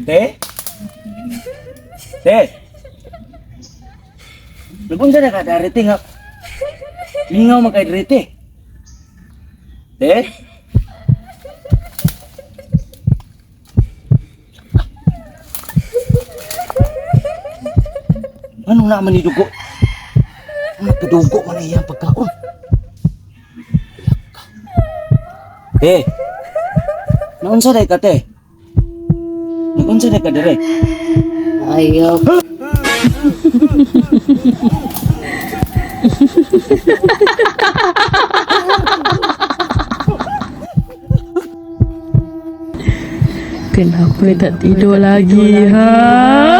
Te? Te? Nagunsa na ka darete nga? Mingaw man kay direte. Te? Ano na man ni dugo? Ano kadugo man iyang pagkaon? Te? Naunsa day ka, te? Nagunsa day ka dire? Ayaw. Kenapa tak tidur lagi, ha?